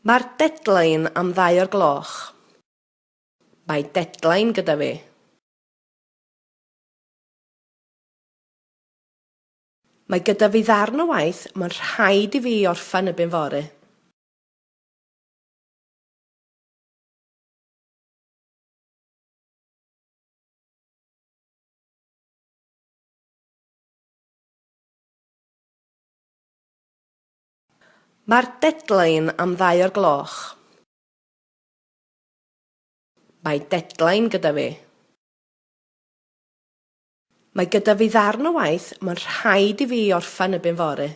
Mae'r deadline am ddau o'r gloch. Mae deadline gyda fi. Mae gyda fi ddarn o waith mae'n rhaid i fi ei orffen erbyn fory. Mae'r deadline am ddau o'r gloch. Mae deadline gyda fi. Mae gyda fi ddarn o waith mae'n rhaid i fi ei orffen erbyn fory.